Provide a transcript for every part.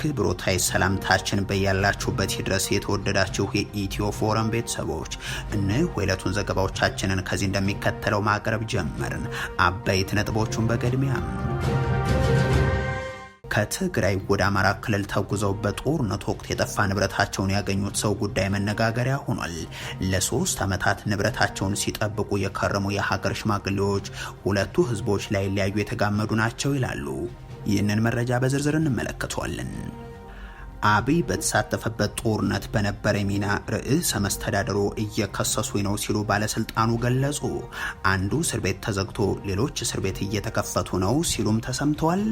አክብሮታይ ሰላምታችን በያላችሁበት ድረስ የተወደዳችሁ የኢትዮ ፎረም ቤተሰቦች፣ እነሆ የዕለቱን ዘገባዎቻችንን ከዚህ እንደሚከተለው ማቅረብ ጀመርን። አበይት ነጥቦቹን በቅድሚያ፣ ከትግራይ ወደ አማራ ክልል ተጉዘው በጦርነቱ ወቅት የጠፋ ንብረታቸውን ያገኙት ሰው ጉዳይ መነጋገሪያ ሆኗል። ለ3 ዓመታት ንብረታቸውን ሲጠብቁ የከረሙ የሀገር ሽማግሌዎች ሁለቱ ህዝቦች ላይለያዩ የተጋመዱ ናቸው ይላሉ። ይህንን መረጃ በዝርዝር እንመለከተዋለን። አብይ በተሳተፈበት ጦርነት በነበረ ሚና ርዕሰ መስተዳድሩ እየከሰሱኝ ነው ሲሉ ባለስልጣኑ ገለጹ። አንዱ እስር ቤት ተዘግቶ ሌሎች እስር ቤት እየተከፈቱ ነው ሲሉም ተሰምተዋል።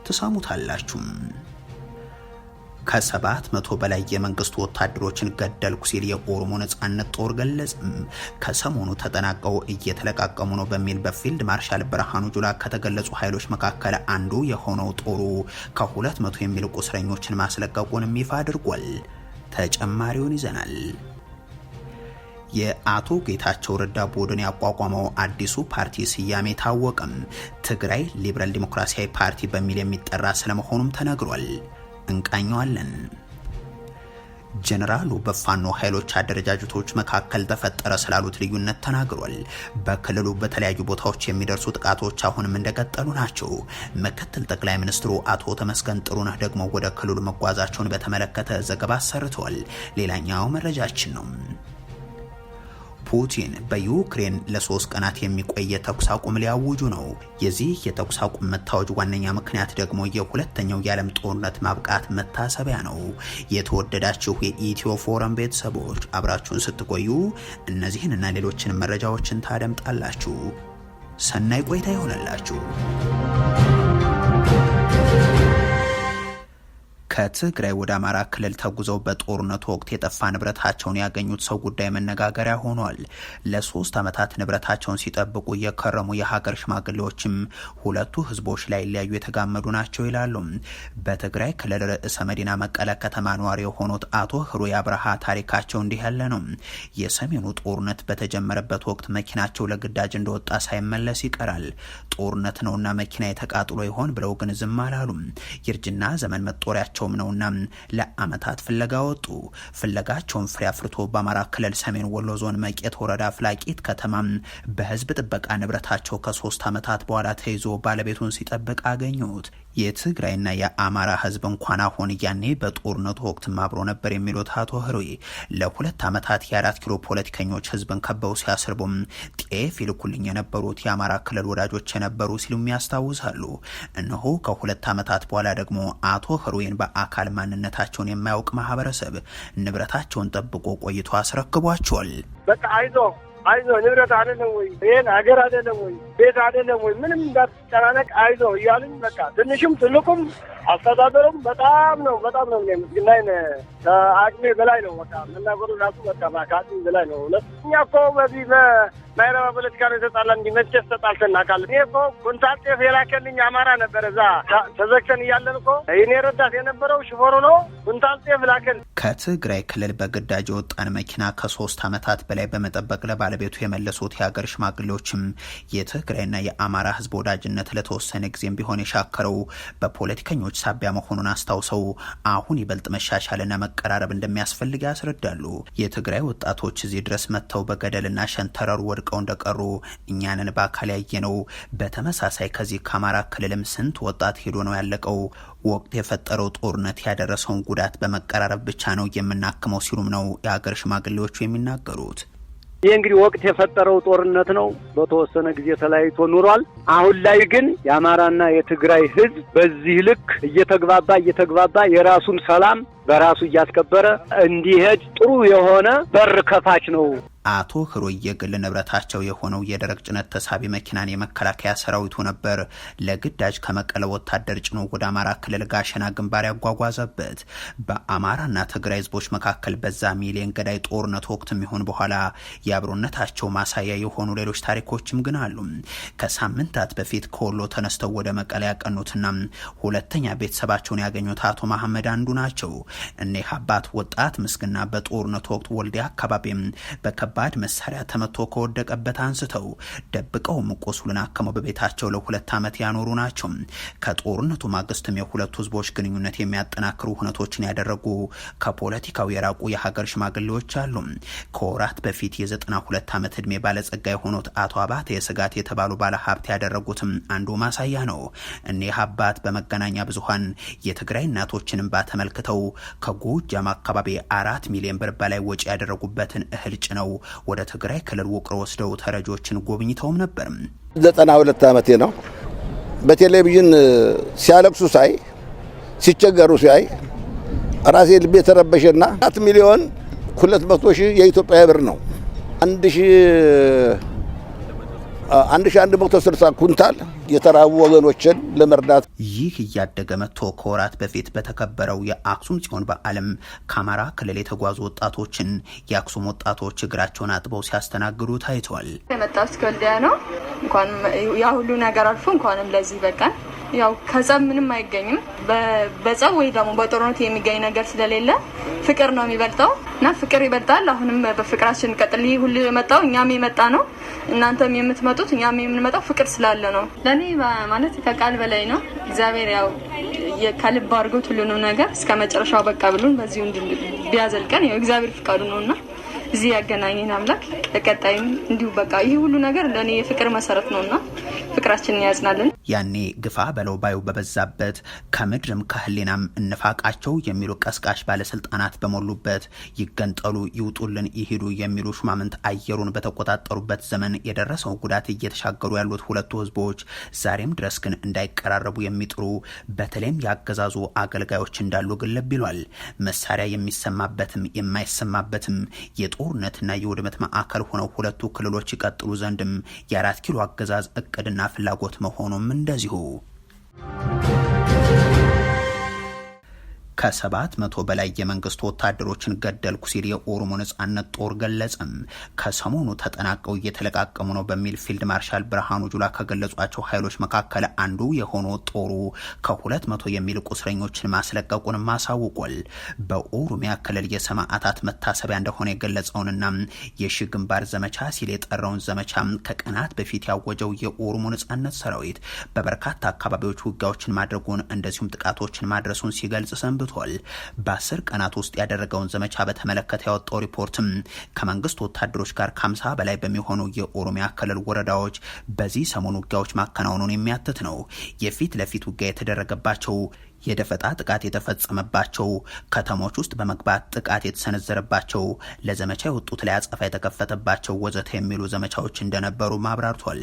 ትሰሙታላችሁም። ከ700 በላይ የመንግስት ወታደሮችን ገደልኩ ሲል የኦሮሞ ነጻነት ጦር ገለጽ። ከሰሞኑ ተጠናቀው እየተለቃቀሙ ነው በሚል በፊልድ ማርሻል ብርሃኑ ጁላ ከተገለጹ ኃይሎች መካከል አንዱ የሆነው ጦሩ ከ200 የሚልቁ እስረኞችን ማስለቀቁንም ይፋ አድርጓል። ተጨማሪውን ይዘናል። የአቶ ጌታቸው ረዳ ቡድን ያቋቋመው አዲሱ ፓርቲ ስያሜ ታወቀም። ትግራይ ሊበራል ዲሞክራሲያዊ ፓርቲ በሚል የሚጠራ ስለመሆኑም ተነግሯል። እንቃኘዋለን። ጀነራሉ በፋኖ ኃይሎች አደረጃጀቶች መካከል ተፈጠረ ስላሉት ልዩነት ተናግሯል። በክልሉ በተለያዩ ቦታዎች የሚደርሱ ጥቃቶች አሁንም እንደቀጠሉ ናቸው። ምክትል ጠቅላይ ሚኒስትሩ አቶ ተመስገን ጥሩነህ ደግሞ ወደ ክልሉ መጓዛቸውን በተመለከተ ዘገባ ሰርተዋል። ሌላኛው መረጃችን ነው። ፑቲን በዩክሬን ለ3 ቀናት የሚቆይ የተኩስ አቁም ሊያውጁ ነው። የዚህ የተኩስ አቁም መታወጅ ዋነኛ ምክንያት ደግሞ የሁለተኛው የዓለም ጦርነት ማብቃት መታሰቢያ ነው። የተወደዳችሁ የኢትዮ ፎረም ቤተሰቦች፣ አብራችሁን ስትቆዩ እነዚህንና ሌሎችን መረጃዎችን ታደምጣላችሁ። ሰናይ ቆይታ ይሆነላችሁ። ከትግራይ ወደ አማራ ክልል ተጉዘው በጦርነቱ ወቅት የጠፋ ንብረታቸውን ያገኙት ሰው ጉዳይ መነጋገሪያ ሆኗል። ለ3 ዓመታት ንብረታቸውን ሲጠብቁ የከረሙ የሀገር ሽማግሌዎችም ሁለቱ ህዝቦች ላይለያዩ የተጋመዱ ናቸው ይላሉ። በትግራይ ክልል ርዕሰ መዲና መቀለ ከተማ ነዋሪ የሆኑት አቶ ህሩይ አብርሃ ታሪካቸው እንዲህ ያለ ነው። የሰሜኑ ጦርነት በተጀመረበት ወቅት መኪናቸው ለግዳጅ እንደወጣ ሳይመለስ ይቀራል። ጦርነት ነውና መኪናዬ ተቃጥሎ ይሆን ብለው ግን ዝም አላሉም። የእርጅና ዘመን መጦሪያቸው ነውና ለአመታት ፍለጋ ወጡ። ፍለጋቸውን ፍሬ አፍርቶ በአማራ ክልል ሰሜን ወሎ ዞን መቄት ወረዳ ፍላቂት ከተማ በህዝብ ጥበቃ ንብረታቸው ከ3 ዓመታት በኋላ ተይዞ ባለቤቱን ሲጠብቅ አገኙት። የትግራይና የአማራ ህዝብ እንኳን አሁን ያኔ በጦርነቱ ወቅትም አብሮ ነበር የሚሉት አቶ ህሩይ፣ ለ2 ዓመታት የ4 ኪሎ ፖለቲከኞች ህዝብን ከበው ሲያስርቡም ጤፍ ይልኩልኝ የነበሩት የአማራ ክልል ወዳጆች የነበሩ ሲሉም ያስታውሳሉ። እነሆ ከ2 ዓመታት በኋላ ደግሞ አቶ ህሩይን በአካል ማንነታቸውን የማያውቅ ማህበረሰብ ንብረታቸውን ጠብቆ ቆይቶ አስረክቧቸዋል። በቃ አይዞ አይዞ፣ ንብረት አይደለም ወይ? ይሄን ሀገር አይደለም ወይ? ቤት አይደለም ወይ? ምንም እንዳትጨናነቅ አይዞ እያሉኝ በቃ ትንሹም ትልቁም አስተዳደሩም በጣም ነው ምስግናይን ከአቅሜ በላይ ነው። በቃ መናገሩ ራሱ በቃ ከአቅሜ በላይ ነው። እውነት እኛ እኮ በዚህ በማይረባ ፖለቲካ ነው የተጣላን እንጂ መቼስ ተጣልተን እናውቃለን? እኔ እኮ ኩንታል ጤፍ የላከልኝ አማራ ነበር። እዛ ተዘግተን እያለን እኮ የኔ ረዳት የነበረው ሹፌሩ ነው። ኩንታል ጤፍ ላከን። ከትግራይ ክልል በግዳጅ የወጣን መኪና ከ3 ዓመታት በላይ በመጠበቅ ለባለቤቱ የመለሱት የሀገር ሽማግሌዎችም የትግራይና የአማራ ህዝብ ወዳጅነት ለተወሰነ ጊዜም ቢሆን የሻከረው በፖለቲከኞች ሳቢያ መሆኑን አስታውሰው አሁን ይበልጥ መሻሻልና መቀራረብ እንደሚያስፈልግ ያስረዳሉ። የትግራይ ወጣቶች እዚህ ድረስ መጥተው በገደልና ሸንተረሩ ወድቀው እንደቀሩ እኛንን በአካል ያየነው። በተመሳሳይ ከዚህ ከአማራ ክልልም ስንት ወጣት ሄዶ ነው ያለቀው። ወቅት የፈጠረው ጦርነት ያደረሰውን ጉዳት በመቀራረብ ብቻ ነው የምናክመው ሲሉም ነው የሀገር ሽማግሌዎቹ የሚናገሩት። ይህ እንግዲህ ወቅት የፈጠረው ጦርነት ነው። በተወሰነ ጊዜ ተለያይቶ ኑሯል። አሁን ላይ ግን የአማራና የትግራይ ሕዝብ በዚህ ልክ እየተግባባ እየተግባባ የራሱን ሰላም በራሱ እያስከበረ እንዲሄድ ጥሩ የሆነ በር ከፋች ነው። አቶ ህሩይ የግል ንብረታቸው የሆነው የደረቅ ጭነት ተሳቢ መኪናን የመከላከያ ሰራዊቱ ነበር ለግዳጅ ከመቀለ ወታደር ጭኖ ወደ አማራ ክልል ጋሸና ግንባር ያጓጓዘበት። በአማራና ትግራይ ህዝቦች መካከል በዛ ሚሊዮን ገዳይ ጦርነት ወቅትም ይሁን በኋላ የአብሮነታቸው ማሳያ የሆኑ ሌሎች ታሪኮችም ግን አሉ። ከሳምንታት በፊት ከወሎ ተነስተው ወደ መቀለ ያቀኑትና ሁለተኛ ቤተሰባቸውን ያገኙት አቶ መሐመድ አንዱ ናቸው። እኒህ አባት ወጣት ምስግና በጦርነቱ ወቅት ወልዲያ አካባቢም በከባድ በከባድ መሳሪያ ተመቶ ከወደቀበት አንስተው ደብቀውም ቁስሉን አክመው በቤታቸው ለ2 ዓመት ያኖሩ ናቸው። ከጦርነቱ ማግስትም የሁለቱ ህዝቦች ግንኙነት የሚያጠናክሩ ሁነቶችን ያደረጉ ከፖለቲካው የራቁ የሀገር ሽማግሌዎች አሉ። ከወራት በፊት የ92 ዓመት ዕድሜ ባለጸጋ የሆኑት አቶ አባተ የስጋት የተባሉ ባለሀብት ያደረጉትም አንዱ ማሳያ ነው። እኒህ አባት በመገናኛ ብዙሃን የትግራይ እናቶችን እንባ ተመልክተው ከጎጃም አካባቢ 4 ሚሊዮን ብር በላይ ወጪ ያደረጉበትን እህል ጭነው ወደ ትግራይ ክልል ውቅሮ ወስደው ተረጆችን ጎብኝተውም ነበር። 92 ዓመቴ ነው። በቴሌቪዥን ሲያለቅሱ ሳይ፣ ሲቸገሩ ሳይ ራሴ ልቤ ተረበሸና 4,200,000 የኢትዮጵያ ብር ነው። 1160 ኩንታል የተራቡ ወገኖችን ለመርዳት። ይህ እያደገ መጥቶ ከወራት በፊት በተከበረው የአክሱም ጽዮን በዓልም ከአማራ ክልል የተጓዙ ወጣቶችን የአክሱም ወጣቶች እግራቸውን አጥበው ሲያስተናግዱ ታይተዋል። የመጣሁት ከወልዲያ ነው። እንኳን ያ ሁሉ ነገር አልፎ እንኳንም ለዚህ በቃን። ያው ከጸብ ምንም አይገኝም። በጸብ ወይ ደግሞ በጦርነት የሚገኝ ነገር ስለሌለ ፍቅር ነው የሚበልጠው እና ፍቅር ይበልጣል። አሁንም በፍቅራችን እንቀጥል። ይህ ሁሉ የመጣው እኛም የመጣ ነው፣ እናንተም የምትመጡት እኛም የምንመጣው ፍቅር ስላለ ነው። ለእኔ ማለት ከቃል በላይ ነው። እግዚአብሔር ያው ከልብ አድርጎት ሁሉንም ነገር እስከ መጨረሻው በቃ ብሎን በዚሁ ቢያዘልቀን ያው እግዚአብሔር ፍቃዱ ነውና እዚህ ያገናኘን አምላክ ለቀጣይም እንዲሁ በቃ ይህ ሁሉ ነገር ለእኔ የፍቅር መሰረት ነውና ፍቅራችንን ያጽናልን። ያኔ ግፋ በለው ባዩ በበዛበት፣ ከምድርም ከህሊናም እንፋቃቸው የሚሉ ቀስቃሽ ባለስልጣናት በሞሉበት፣ ይገንጠሉ፣ ይውጡልን፣ ይሂዱ የሚሉ ሹማምንት አየሩን በተቆጣጠሩበት ዘመን የደረሰው ጉዳት እየተሻገሩ ያሉት ሁለቱ ህዝቦች ዛሬም ድረስ ግን እንዳይቀራረቡ የሚጥሩ በተለይም ያገዛዙ አገልጋዮች እንዳሉ ግለብ ይሏል። መሳሪያ የሚሰማበትም የማይሰማበትም የጦርነትና የውድመት ማዕከል ሆነው ሁለቱ ክልሎች ይቀጥሉ ዘንድም የአራት ኪሎ አገዛዝ እቅድና ፍላጎት መሆኑም እንደዚሁ። ከ700 በላይ የመንግስት ወታደሮችን ገደልኩ ሲል የኦሮሞ ነጻነት ጦር ገለጸም። ከሰሞኑ ተጠናቀው እየተለቃቀሙ ነው በሚል ፊልድ ማርሻል ብርሃኑ ጁላ ከገለጿቸው ኃይሎች መካከል አንዱ የሆነው ጦሩ ከ200 የሚልቁ እስረኞችን ማስለቀቁንም አሳውቋል። በኦሮሚያ ክልል የሰማዕታት መታሰቢያ እንደሆነ የገለጸውንና የሺ ግንባር ዘመቻ ሲል የጠራውን ዘመቻ ከቀናት በፊት ያወጀው የኦሮሞ ነጻነት ሰራዊት በበርካታ አካባቢዎች ውጊያዎችን ማድረጉን እንደዚሁም ጥቃቶችን ማድረሱን ሲገልጽ ሰንብቷል። በ10 ቀናት ውስጥ ያደረገውን ዘመቻ በተመለከተ ያወጣው ሪፖርትም ከመንግስት ወታደሮች ጋር ከ50 በላይ በሚሆኑ የኦሮሚያ ክልል ወረዳዎች በዚህ ሰሞን ውጊያዎች ማከናወኑን የሚያትት ነው። የፊት ለፊት ውጊያ የተደረገባቸው፣ የደፈጣ ጥቃት የተፈጸመባቸው፣ ከተሞች ውስጥ በመግባት ጥቃት የተሰነዘረባቸው፣ ለዘመቻ የወጡት ላይ አጸፋ የተከፈተባቸው ወዘተ የሚሉ ዘመቻዎች እንደነበሩ አብራርቷል።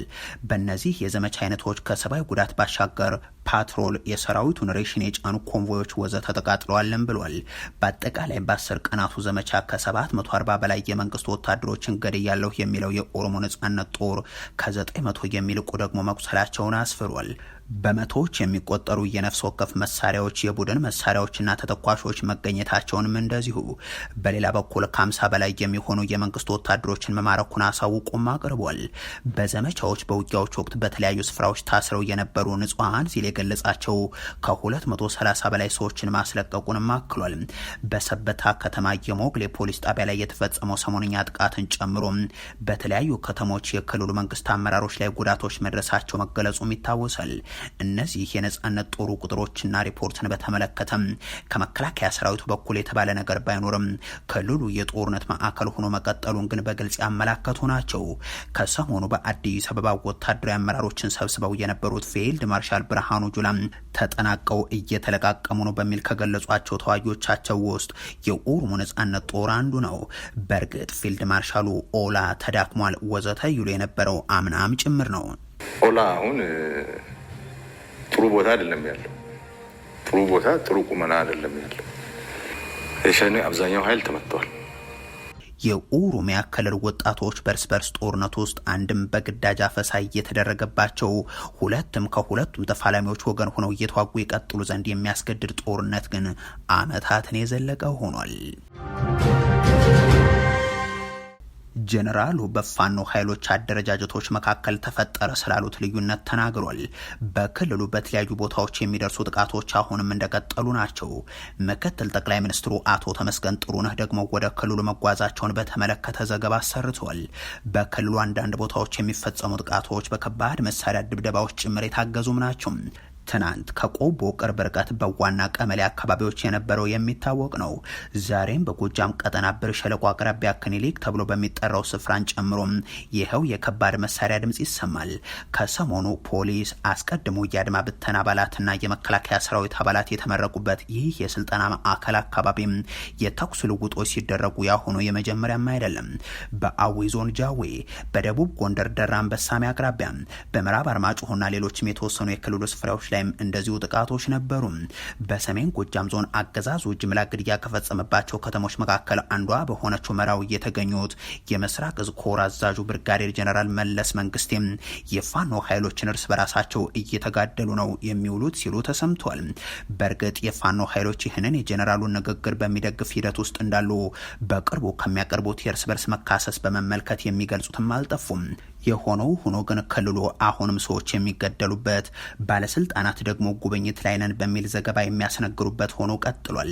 በእነዚህ የዘመቻ አይነቶች ከሰብአዊ ጉዳት ባሻገር ፓትሮል፣ የሰራዊቱን ሬሽን የጫኑ ኮንቮዮች ወዘተ ተቃጥለዋልን ብሏል። በአጠቃላይ በ10 ቀናቱ ዘመቻ ከ740 በላይ የመንግስት ወታደሮችን ገድያለሁ የሚለው የኦሮሞ ነጻነት ጦር ከ900 የሚልቁ ደግሞ መቁሰላቸውን አስፍሯል። በመቶዎች የሚቆጠሩ የነፍስ ወከፍ መሳሪያዎች፣ የቡድን መሳሪያዎችና ተተኳሾች መገኘታቸውንም እንደዚሁ። በሌላ በኩል ከ50 በላይ የሚሆኑ የመንግስት ወታደሮችን መማረኩን አሳውቆም አቅርቧል። በዘመቻዎች በውጊያዎች ወቅት በተለያዩ ስፍራዎች ታስረው የነበሩ ንጹሐን ሲል የገለጻቸው ከ230 በላይ ሰዎችን ማስለቀቁንም አክሏል። በሰበታ ከተማ የሞግሌ ፖሊስ ጣቢያ ላይ የተፈጸመው ሰሞነኛ ጥቃትን ጨምሮ በተለያዩ ከተሞች የክልሉ መንግስት አመራሮች ላይ ጉዳቶች መድረሳቸው መገለጹም ይታወሳል። እነዚህ የነጻነት ጦሩ ቁጥሮችና ሪፖርትን በተመለከተም ከመከላከያ ሰራዊቱ በኩል የተባለ ነገር ባይኖርም ክልሉ የጦርነት ማዕከል ሆኖ መቀጠሉን ግን በግልጽ ያመላከቱ ናቸው። ከሰሞኑ በአዲስ አበባ ወታደራዊ አመራሮችን ሰብስበው የነበሩት ፊልድ ማርሻል ብርሃኑ ጁላ ተጠናቀው እየተለቃቀሙ ነው በሚል ከገለጿቸው ተዋጊዎቻቸው ውስጥ የኦሮሞ ነጻነት ጦር አንዱ ነው። በእርግጥ ፊልድ ማርሻሉ ኦላ ተዳክሟል ወዘተ ይሉ የነበረው አምናም ጭምር ነው። ኦላ አሁን ጥሩ ቦታ አይደለም ያለው። ጥሩ ቦታ ጥሩ ቁመና አይደለም ያለው። የሸኔ አብዛኛው ኃይል ተመትተዋል። የኦሮሚያ ክልል ወጣቶች በርስ በርስ ጦርነት ውስጥ አንድም በግዳጅ አፈሳ እየተደረገባቸው፣ ሁለትም ከሁለቱም ተፋላሚዎች ወገን ሆነው እየተዋጉ ይቀጥሉ ዘንድ የሚያስገድድ ጦርነት ግን አመታትን የዘለቀ ሆኗል። ጀነራሉ በፋኖ ኃይሎች አደረጃጀቶች መካከል ተፈጠረ ስላሉት ልዩነት ተናግሯል። በክልሉ በተለያዩ ቦታዎች የሚደርሱ ጥቃቶች አሁንም እንደቀጠሉ ናቸው። ምክትል ጠቅላይ ሚኒስትሩ አቶ ተመስገን ጥሩነህ ደግሞ ወደ ክልሉ መጓዛቸውን በተመለከተ ዘገባ አሰርተዋል። በክልሉ አንዳንድ ቦታዎች የሚፈጸሙ ጥቃቶች በከባድ መሳሪያ ድብደባዎች ጭምር የታገዙም ናቸው። ትናንት ከቆቦ ቅርብ ርቀት በዋና ቀመሌ አካባቢዎች የነበረው የሚታወቅ ነው። ዛሬም በጎጃም ቀጠና ብር ሸለቆ አቅራቢያ ክኒሊክ ተብሎ በሚጠራው ስፍራን ጨምሮ ይኸው የከባድ መሳሪያ ድምጽ ይሰማል። ከሰሞኑ ፖሊስ አስቀድሞ የአድማ ብተና አባላትና የመከላከያ ሰራዊት አባላት የተመረቁበት ይህ የስልጠና ማዕከል አካባቢም የተኩስ ልውጦች ሲደረጉ ያሁኑ የመጀመሪያም አይደለም። በአዊ ዞን ጃዌ፣ በደቡብ ጎንደር ደራ አንበሳሜ አቅራቢያ፣ በምዕራብ አርማጭሆና ሌሎችም የተወሰኑ የክልሉ ስፍራዎች ላይም እንደዚሁ ጥቃቶች ነበሩ። በሰሜን ጎጃም ዞን አገዛዙ ጅምላ ግድያ ከፈጸመባቸው ከተሞች መካከል አንዷ በሆነችው መራዊ የተገኙት የምስራቅ እዝ ኮር አዛዡ ብርጋዴር ጀነራል መለስ መንግስቴም የፋኖ ኃይሎችን እርስ በራሳቸው እየተጋደሉ ነው የሚውሉት ሲሉ ተሰምቷል። በእርግጥ የፋኖ ኃይሎች ይህንን የጀነራሉን ንግግር በሚደግፍ ሂደት ውስጥ እንዳሉ በቅርቡ ከሚያቀርቡት የእርስ በርስ መካሰስ በመመልከት የሚገልጹትም አልጠፉም። የሆነው ሆኖ ግን ክልሉ አሁንም ሰዎች የሚገደሉበት፣ ባለስልጣናት ደግሞ ጉብኝት ላይ ነን በሚል ዘገባ የሚያስነግሩበት ሆኖ ቀጥሏል።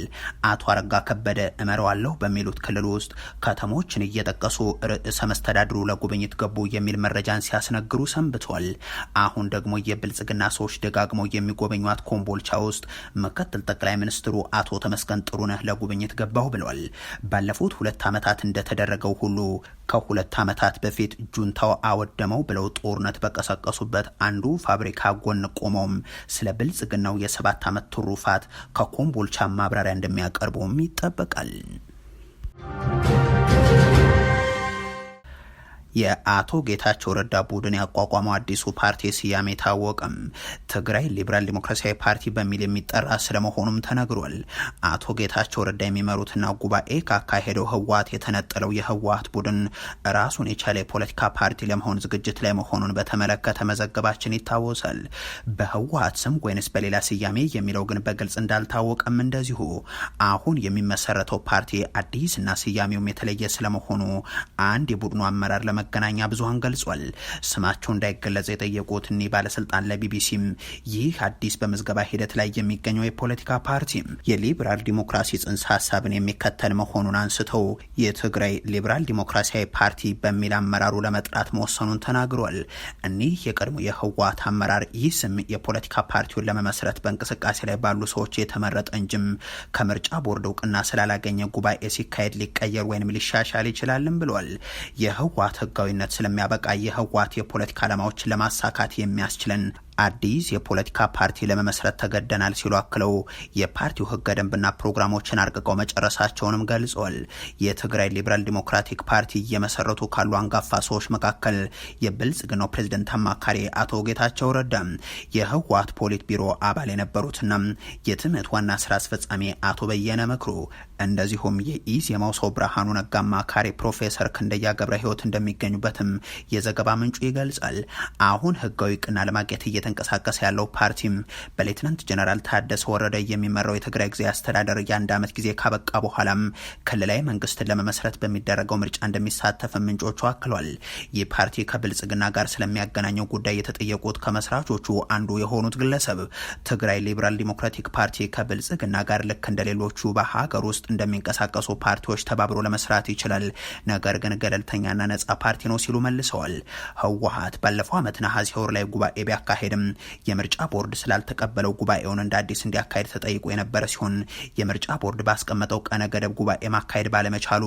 አቶ አረጋ ከበደ እመረዋለሁ በሚሉት ክልል ውስጥ ከተሞችን እየጠቀሱ ርዕሰ መስተዳድሩ ለጉብኝት ገቡ የሚል መረጃን ሲያስነግሩ ሰንብቷል። አሁን ደግሞ የብልጽግና ሰዎች ደጋግመው የሚጎበኟት ኮምቦልቻ ውስጥ ምክትል ጠቅላይ ሚኒስትሩ አቶ ተመስገን ጥሩነህ ለጉብኝት ገባሁ ብለዋል። ባለፉት 2 ዓመታት እንደተደረገው ሁሉ ከ2 ዓመታት በፊት ጁንታው አወደመው ብለው ጦርነት በቀሰቀሱበት አንዱ ፋብሪካ ጎን ቆመውም ስለ ብልጽግናው የ7 ዓመት ትሩፋት ከኮምቦልቻ ማብራሪያ እንደሚያቀርቡም ይጠበቃል። የአቶ ጌታቸው ረዳ ቡድን ያቋቋመው አዲሱ ፓርቲ ስያሜ ታወቀም። ትግራይ ሊበራል ዲሞክራሲያዊ ፓርቲ በሚል የሚጠራ ስለመሆኑም ተነግሯል። አቶ ጌታቸው ረዳ የሚመሩትና ጉባኤ ካካሄደው ህወሓት የተነጠለው የህወሓት ቡድን ራሱን የቻለ የፖለቲካ ፓርቲ ለመሆን ዝግጅት ላይ መሆኑን በተመለከተ መዘገባችን ይታወሳል። በህወሓት ስም ወይንስ በሌላ ስያሜ የሚለው ግን በግልጽ እንዳልታወቀም እንደዚሁ አሁን የሚመሰረተው ፓርቲ አዲስና ስያሜውም የተለየ ስለመሆኑ አንድ የቡድኑ አመራር ለመገናኛ ብዙሃን ገልጿል። ስማቸው እንዳይገለጽ የጠየቁት እኒህ ባለስልጣን ለቢቢሲም ይህ አዲስ በምዝገባ ሂደት ላይ የሚገኘው የፖለቲካ ፓርቲ የሊበራል ዲሞክራሲ ጽንሰ ሀሳብን የሚከተል መሆኑን አንስተው የትግራይ ሊበራል ዲሞክራሲያዊ ፓርቲ በሚል አመራሩ ለመጥራት መወሰኑን ተናግሯል። እኒህ የቀድሞ የህወሓት አመራር ይህ ስም የፖለቲካ ፓርቲውን ለመመስረት በእንቅስቃሴ ላይ ባሉ ሰዎች የተመረጠ እንጂም ከምርጫ ቦርድ እውቅና ስላላገኘ ጉባኤ ሲካሄድ ሊቀየር ወይንም ሊሻሻል ይችላልም ብሏል። የህወሓት ህጋዊነት ስለሚያበቃ የህወሓት የፖለቲካ ዓላማዎችን ለማሳካት የሚያስችለን አዲስ የፖለቲካ ፓርቲ ለመመስረት ተገደናል ሲሉ አክለው የፓርቲው ህገ ደንብና ፕሮግራሞችን አርቅቀው መጨረሳቸውንም ገልጿል። የትግራይ ሊበራል ዲሞክራቲክ ፓርቲ እየመሰረቱ ካሉ አንጋፋ ሰዎች መካከል የብልጽግናው ፕሬዝደንት አማካሪ አቶ ጌታቸው ረዳ፣ የህወሓት ፖሊት ቢሮ አባል የነበሩትና የትምህርት ዋና ስራ አስፈጻሚ አቶ በየነ መክሩ፣ እንደዚሁም የኢዜማው ሰው ብርሃኑ ነጋ አማካሪ ፕሮፌሰር ክንደያ ገብረ ህይወት እንደሚገኙበትም የዘገባ ምንጩ ይገልጻል። አሁን ህጋዊ እውቅና ለማግኘት እየተንቀሳቀሰ ያለው ፓርቲም በሌትናንት ጀነራል ታደሰ ወረደ የሚመራው የትግራይ ጊዜያዊ አስተዳደር የ1 ዓመት ጊዜ ካበቃ በኋላም ክልላዊ መንግስትን ለመመስረት በሚደረገው ምርጫ እንደሚሳተፍ ምንጮቹ አክሏል። ይህ ፓርቲ ከብልጽግና ጋር ስለሚያገናኘው ጉዳይ የተጠየቁት ከመስራቾቹ አንዱ የሆኑት ግለሰብ ትግራይ ሊበራል ዲሞክራቲክ ፓርቲ ከብልጽግና ጋር ልክ እንደሌሎቹ በሀገር ውስጥ እንደሚንቀሳቀሱ ፓርቲዎች ተባብሮ ለመስራት ይችላል፣ ነገር ግን ገለልተኛና ነጻ ፓርቲ ነው ሲሉ መልሰዋል። ህወሓት ባለፈው ዓመት ነሐሴ ወር ላይ ጉባኤ ቢያካሄድም የምርጫ ቦርድ ስላልተቀበለው ጉባኤውን እንደ አዲስ እንዲያካሄድ ተጠይቆ የነበረ ሲሆን የምርጫ ቦርድ ባስቀመጠው ቀነ ገደብ ጉባኤ ማካሄድ ባለመቻሉ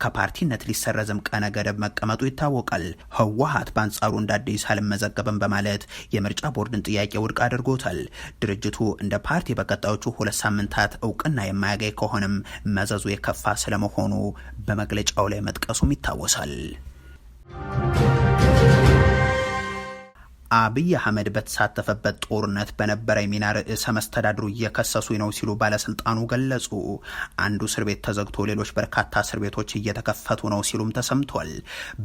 ከፓርቲነት ሊሰረዝም ቀነ ገደብ መቀመጡ ይታወቃል። ህወሓት በአንጻሩ እንደ አዲስ አልመዘገብም በማለት የምርጫ ቦርድን ጥያቄ ውድቅ አድርጎታል። ድርጅቱ እንደ ፓርቲ በቀጣዮቹ 2 ሳምንታት እውቅና የማያገኝ ከሆነም መዘዙ የከፋ ስለመሆኑ በመግለጫው ላይ መጥቀሱም ይታወሳል። አብይ አህመድ በተሳተፈበት ጦርነት በነበረ ሚና ርዕሰ መስተዳድሩ እየከሰሱኝ ነው ሲሉ ባለስልጣኑ ገለጹ። አንዱ እስር ቤት ተዘግቶ ሌሎች በርካታ እስር ቤቶች እየተከፈቱ ነው ሲሉም ተሰምቷል።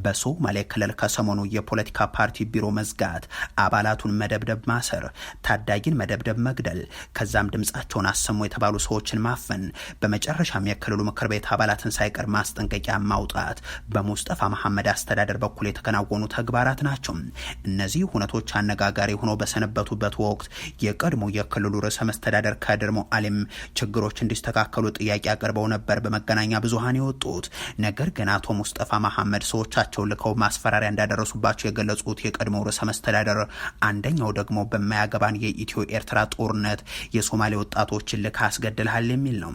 በሶማሌ ክልል ከሰሞኑ የፖለቲካ ፓርቲ ቢሮ መዝጋት፣ አባላቱን መደብደብ፣ ማሰር፣ ታዳጊን መደብደብ፣ መግደል፣ ከዛም ድምጻቸውን አሰሙ የተባሉ ሰዎችን ማፈን፣ በመጨረሻም የክልሉ ምክር ቤት አባላትን ሳይቀር ማስጠንቀቂያ ማውጣት በሙስጠፋ መሐመድ አስተዳደር በኩል የተከናወኑ ተግባራት ናቸው። እነዚህ ሁነቶች አነጋጋሪ ሆኖ በሰነበቱበት ወቅት የቀድሞ የክልሉ ርዕሰ መስተዳደር ከድር ሞአሊም ችግሮች እንዲስተካከሉ ጥያቄ አቅርበው ነበር በመገናኛ ብዙሃን የወጡት። ነገር ግን አቶ ሙስጠፋ መሐመድ ሰዎቻቸውን ልከው ማስፈራሪያ እንዳደረሱባቸው የገለጹት የቀድሞ ርዕሰ መስተዳደር፣ አንደኛው ደግሞ በማያገባን የኢትዮ ኤርትራ ጦርነት የሶማሌ ወጣቶችን ልከህ አስገድልሃል የሚል ነው።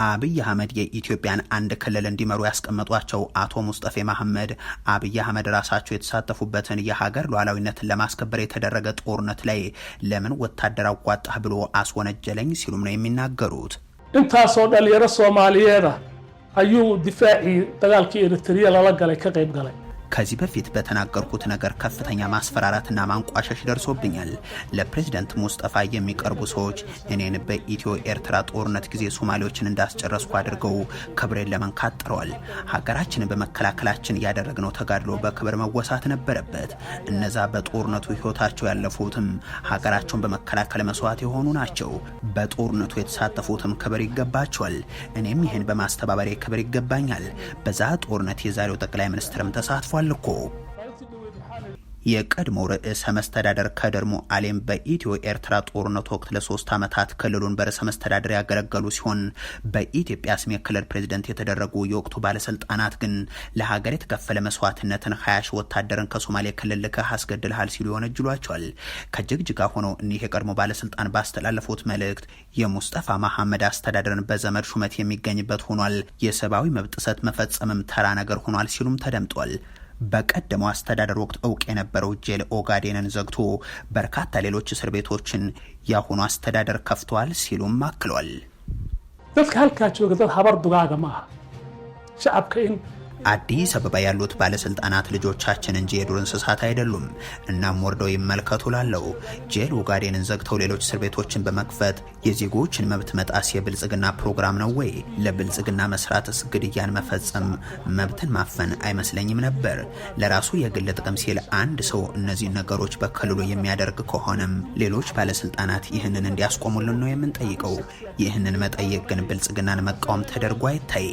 አብይ አህመድ የኢትዮጵያን አንድ ክልል እንዲመሩ ያስቀመጧቸው አቶ ሙስጠፌ መሐመድ አብይ አህመድ ራሳቸው የተሳተፉበትን የሀገር ሉዓላዊነትን ለማስከበር የተደረገ ጦርነት ላይ ለምን ወታደር አዋጣህ ብሎ አስወነጀለኝ ሲሉም ነው የሚናገሩት። Intaasoo dhalinyaro Soomaaliyeeda ayuu difaacii dagaalkii Eritrea lala galay ka qayb galay. ከዚህ በፊት በተናገርኩት ነገር ከፍተኛ ማስፈራራትና ማንቋሸሽ ደርሶብኛል። ለፕሬዝደንት ሙስጠፋ የሚቀርቡ ሰዎች እኔን በኢትዮ ኤርትራ ጦርነት ጊዜ ሶማሌዎችን እንዳስጨረስኩ አድርገው ክብሬን ለመንካት ጥረዋል። ሀገራችንን በመከላከላችን ያደረግነው ተጋድሎ በክብር መወሳት ነበረበት። እነዛ በጦርነቱ ህይወታቸው ያለፉትም ሀገራቸውን በመከላከል መስዋዕት የሆኑ ናቸው። በጦርነቱ የተሳተፉትም ክብር ይገባቸዋል። እኔም ይህን በማስተባበሬ ክብር ይገባኛል። በዛ ጦርነት የዛሬው ጠቅላይ ሚኒስትርም ተሳትፏል እኮ። የቀድሞ ርዕሰ መስተዳደር ከድር ሞአሊም በኢትዮ ኤርትራ ጦርነት ወቅት ለ3 ዓመታት ክልሉን በርዕሰ መስተዳደር ያገለገሉ ሲሆን፣ በኢትዮጵያ ስም የክልል ፕሬዚደንት የተደረጉ የወቅቱ ባለስልጣናት ግን ለሀገር የተከፈለ መስዋዕትነትን 20,000 ወታደርን ከሶማሌ ክልል ልከህ አስገድልሃል ሲሉ ይወነጅሏቸዋል። ከጅግጅጋ ሆነው እኒህ የቀድሞ ባለስልጣን ባስተላለፉት መልእክት የሙስጠፋ መሐመድ አስተዳደርን በዘመድ ሹመት የሚገኝበት ሆኗል፣ የሰብአዊ መብት ጥሰት መፈጸምም ተራ ነገር ሆኗል ሲሉም ተደምጧል። በቀደመው አስተዳደር ወቅት እውቅ የነበረው ጄል ኦጋዴንን ዘግቶ በርካታ ሌሎች እስር ቤቶችን የአሁኑ አስተዳደር ከፍቷል ሲሉም አክሏል። Dadka halkaa jooga dad habar dugaaga ma aha shacabka in አዲስ አበባ ያሉት ባለስልጣናት ልጆቻችን እንጂ የዱር እንስሳት አይደሉም። እናም ወርደው ይመልከቱ ላለው ጄል ኦጋዴንን ዘግተው ሌሎች እስር ቤቶችን በመክፈት የዜጎችን መብት መጣስ የብልጽግና ፕሮግራም ነው ወይ? ለብልጽግና መስራትስ ግድያን መፈጸም፣ መብትን ማፈን አይመስለኝም ነበር። ለራሱ የግል ጥቅም ሲል አንድ ሰው እነዚህን ነገሮች በክልሉ የሚያደርግ ከሆነም ሌሎች ባለስልጣናት ይህንን እንዲያስቆሙልን ነው የምንጠይቀው። ይህንን መጠየቅ ግን ብልጽግናን መቃወም ተደርጎ አይታይ።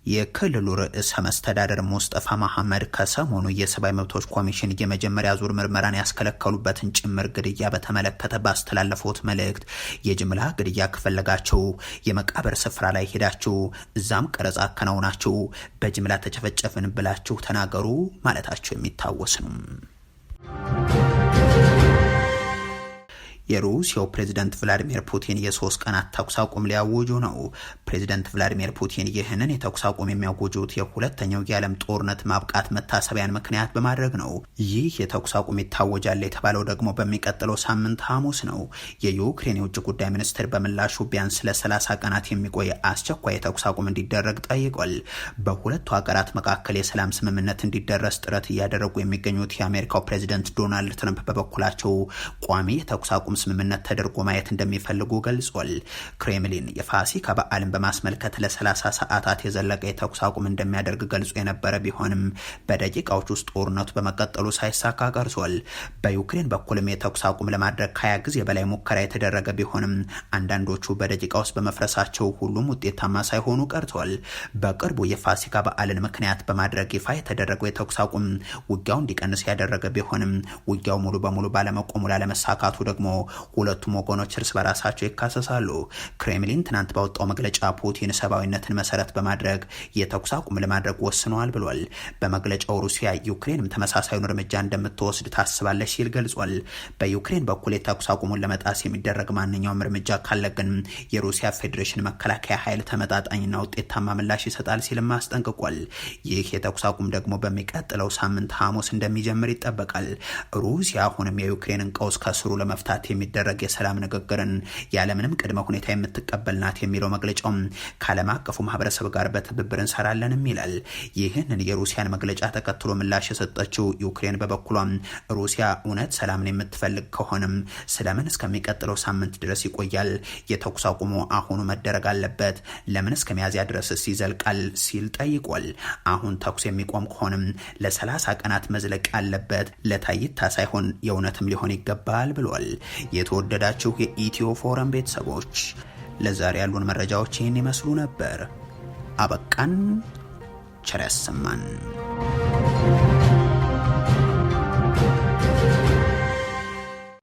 የክልሉ ርዕሰ መስተዳደር ሙስጠፋ መሐመድ ከሰሞኑ የሰብአዊ መብቶች ኮሚሽን የመጀመሪያ ዙር ምርመራን ያስከለከሉበትን ጭምር ግድያ በተመለከተ ባስተላለፉት መልእክት የጅምላ ግድያ ከፈለጋችሁ የመቃብር ስፍራ ላይ ሄዳችሁ እዛም ቀረጻ አከናውናችሁ በጅምላ ተጨፈጨፍን ብላችሁ ተናገሩ ማለታቸው የሚታወስ ነው። የሩሲያው ፕሬዚደንት ቭላዲሚር ፑቲን የ3 ቀናት ተኩስ አቁም ሊያውጁ ነው። ፕሬዚደንት ቭላዲሚር ፑቲን ይህንን የተኩስ አቁም የሚያውጁት የሁለተኛው የዓለም ጦርነት ማብቃት መታሰቢያን ምክንያት በማድረግ ነው። ይህ የተኩስ አቁም ይታወጃል የተባለው ደግሞ በሚቀጥለው ሳምንት ሐሙስ ነው። የዩክሬን የውጭ ጉዳይ ሚኒስትር በምላሹ ቢያንስ ለ30 ቀናት የሚቆይ አስቸኳይ የተኩስ አቁም እንዲደረግ ጠይቋል። በሁለቱ ሀገራት መካከል የሰላም ስምምነት እንዲደረስ ጥረት እያደረጉ የሚገኙት የአሜሪካው ፕሬዚደንት ዶናልድ ትራምፕ በበኩላቸው ቋሚ የተኩስ አቁም ስምምነት ተደርጎ ማየት እንደሚፈልጉ ገልጿል። ክሬምሊን የፋሲካ በዓልን በማስመልከት ለ30 ሰዓታት የዘለቀ የተኩስ አቁም እንደሚያደርግ ገልጾ የነበረ ቢሆንም በደቂቃዎች ውስጥ ጦርነቱ በመቀጠሉ ሳይሳካ ቀርቷል። በዩክሬን በኩልም የተኩስ አቁም ለማድረግ ከ20 ጊዜ በላይ ሙከራ የተደረገ ቢሆንም አንዳንዶቹ በደቂቃ ውስጥ በመፍረሳቸው ሁሉም ውጤታማ ሳይሆኑ ቀርተዋል። በቅርቡ የፋሲካ በዓልን ምክንያት በማድረግ ይፋ የተደረገው የተኩስ አቁም ውጊያው እንዲቀንስ ያደረገ ቢሆንም ውጊያው ሙሉ በሙሉ ባለመቆሙ ላለመሳካቱ ደግሞ ሁለቱም ወገኖች እርስ በራሳቸው ይካሰሳሉ። ክሬምሊን ትናንት ባወጣው መግለጫ ፑቲን ሰብአዊነትን መሰረት በማድረግ የተኩስ አቁም ለማድረግ ወስነዋል ብሏል። በመግለጫው ሩሲያ ዩክሬንም ተመሳሳዩን እርምጃ እንደምትወስድ ታስባለች ሲል ገልጿል። በዩክሬን በኩል የተኩስ አቁሙን ለመጣስ የሚደረግ ማንኛውም እርምጃ ካለ ግን የሩሲያ ፌዴሬሽን መከላከያ ኃይል ተመጣጣኝና ውጤታማ ምላሽ ይሰጣል ሲልም አስጠንቅቋል። ይህ የተኩስ አቁም ደግሞ በሚቀጥለው ሳምንት ሐሙስ እንደሚጀምር ይጠበቃል። ሩሲያ አሁንም የዩክሬንን ቀውስ ከስሩ ለመፍታት የሚደረግ የሰላም ንግግርን ያለምንም ቅድመ ሁኔታ የምትቀበል ናት የሚለው መግለጫው ከዓለም አቀፉ ማህበረሰብ ጋር በትብብር እንሰራለንም ይላል። ይህንን የሩሲያን መግለጫ ተከትሎ ምላሽ የሰጠችው ዩክሬን በበኩሏም ሩሲያ እውነት ሰላምን የምትፈልግ ከሆነም ስለምን እስከሚቀጥለው ሳምንት ድረስ ይቆያል? የተኩስ አቁሙ አሁኑ መደረግ አለበት። ለምን እስከ ሚያዝያ ድረስስ ይዘልቃል? ሲል ጠይቋል። አሁን ተኩስ የሚቆም ከሆነም ለ30 ቀናት መዝለቅ አለበት። ለታይታ ሳይሆን የእውነትም ሊሆን ይገባል ብሏል። የተወደዳችሁ የኢትዮ ፎረም ቤተሰቦች ለዛሬ ያሉን መረጃዎች ይህን ይመስሉ ነበር። አበቃን። ቸር ያሰማን።